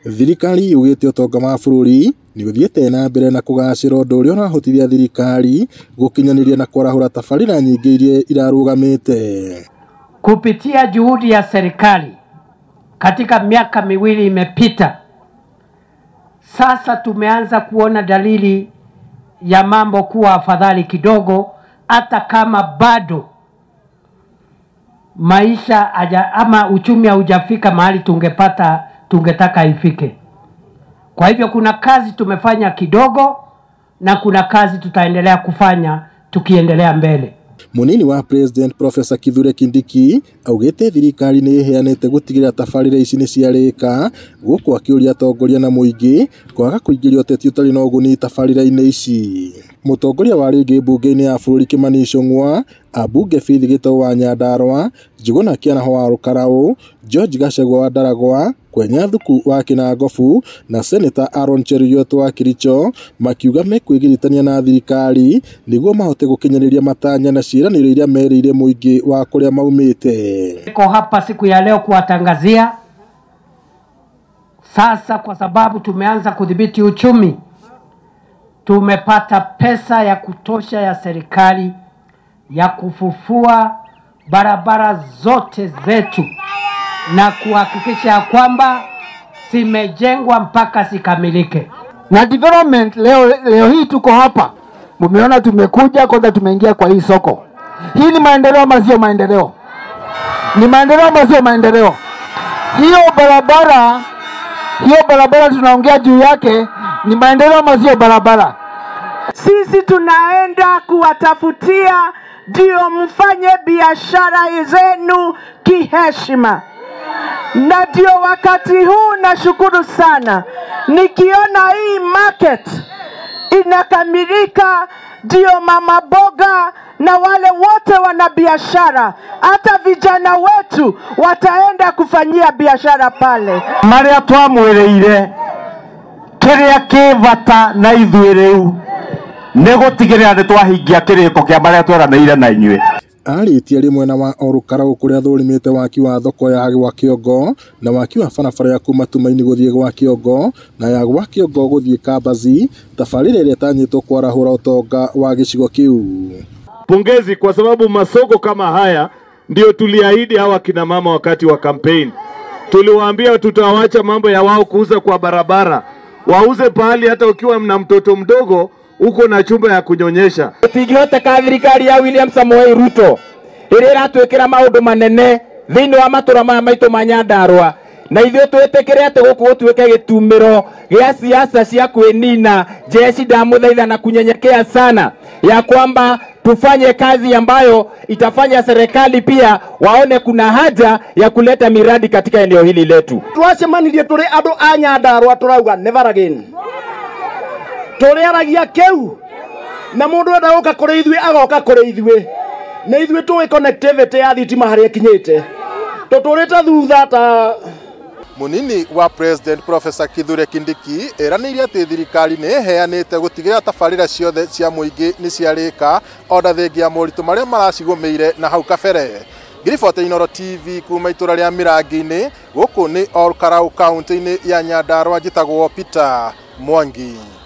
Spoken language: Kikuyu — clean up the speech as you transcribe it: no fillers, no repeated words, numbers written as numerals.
Thirikari yugĩte ũtonga wa bũrũri nĩ ũthiĩte na mbere na kũgacĩra, ũndũ ũrĩa ũrahotithia thirikari gũkinyanĩria na kwarahũra tabarĩra nyingĩ iria irarũgamĩte. Kupitia juhudi ya serikali katika miaka miwili imepita, sasa tumeanza kuona dalili ya mambo kuwa afadhali kidogo, hata kama bado maisha ama uchumi haujafika mahali tungetaka ifike. Kwa hivyo kuna kazi tumefanya kidogo na kuna kazi tutaendelea kufanya tukiendelea mbele. Munini wa President Professor Kithure Kindiki augĩte thirikari nĩ ĩheanĩte gũtigĩrĩra tabarĩra ici nĩ ciarĩka, gũkũ akĩũria atongoria na mũingĩ kwaga kũingĩria ũteti ũtarĩ na ũguni tabarĩra-inĩ ici. Mũtongoria wa rĩngĩ mbunge-inĩ ya bũrũri Kimani Ichung'wa, ambunge Faith Gitau wa Nyandarua, Njuguna Kĩaraho wa Rũkaraũ, George Gachagua wa Ndaragwa, Kwenya Thuku wa Kinangobu na Senator Aaron Cheruiyot wa Kericho makiuga mekwĩgiritania na thirikari nĩguo mahote gũkinyanĩria matanya na ciĩranĩro iria merĩire mũingĩ wa kũrĩa maumĩte. Niko hapa siku ya leo kuwatangazia sasa, kwa sababu tumeanza kudhibiti uchumi, tumepata pesa ya kutosha ya serikali ya kufufua barabara zote zetu na kuhakikisha kwamba zimejengwa mpaka zikamilike. Na development leo hii tuko hapa, mumeona tumekuja kwanza, tumeingia kwa hii soko. Hii ni maendeleo ama sio maendeleo? Ni maendeleo ama sio maendeleo? Hiyo barabara tunaongea juu yake ni maendeleo ama sio barabara? Sisi tunaenda kuwatafutia ndio mfanye biashara zenu kiheshima. Na ndio wakati huu nashukuru sana nikiona hii market inakamilika, ndio mama boga na wale wote wana biashara, hata vijana wetu wataenda kufanyia biashara pale. Maria twamwireire kiria kibata na ithuĩ rĩu nĩ gũtigĩrĩra nĩ twahingia kĩrĩko kĩa marĩa tweranĩire na inyuĩ. Arĩtie rĩ mwena wa Olkalau kũrĩa athũrimĩte waki wa thoko ya gwa Kĩongo na waki wa barabara ya kuma Tumaini gũthiĩ gwa Kĩongo na ya gwa Kĩongo gũthiĩ Kambazi, tabarĩra ĩrĩa ĩtanyĩtwo kwarahũra ũtonga wa gĩcigo kĩu. Pongezi kwa sababu masoko kama haya ndio tuliahidi hawa kina mama wakati wa campaign. Tuliwaambia tutawacha mambo ya wao kuuza kwa barabara, wauze pahali hata ukiwa na mtoto mdogo uko na chumba ya kunyonyesha. Tingihoteka thirikari ya William Samoei Ruto ĩrĩa ĩratwĩkĩra maũndũ manene thĩinĩ wa matũra maya maitũ ma Nyandarua, na ithuĩ twĩtĩkĩre atĩ gũkũ gũtuĩke gĩtumĩro gĩa siasa cia kwĩnina. Jeshi ndamũthaitha na kunyenyekea sana ya kwamba tufanye kazi ambayo itafanya serikali pia waone kuna haja ya kuleta miradi katika eneo hili letu. Twacemanirie tũrĩ andũ a Nyandarua tũrauga never again. Tũrĩaragia kĩu na mũndũ enda gũka kũrĩ ithuĩ agoka kũrĩ ithuĩ, na ithuĩ tũĩ connectivity ya thitima harĩa ĩkinyĩte, tũtũrĩte thutha ta. Munini wa President Professor Kithure Kindiki eranĩire atĩ thirikari nĩ ĩheanĩte gũtigĩrĩra tabarĩra ciothe cia mũingĩ nĩ ciarĩka ona thengia ya moritũ marĩa maracigũmĩire na hau kabere. Ngiribota Inooro TV kuma itũra rĩa Mĩrangi-inĩ, gũkũ nĩ Olkalau kaunti-inĩ ya Nyandarua, njĩtagwo Peter Mwangi.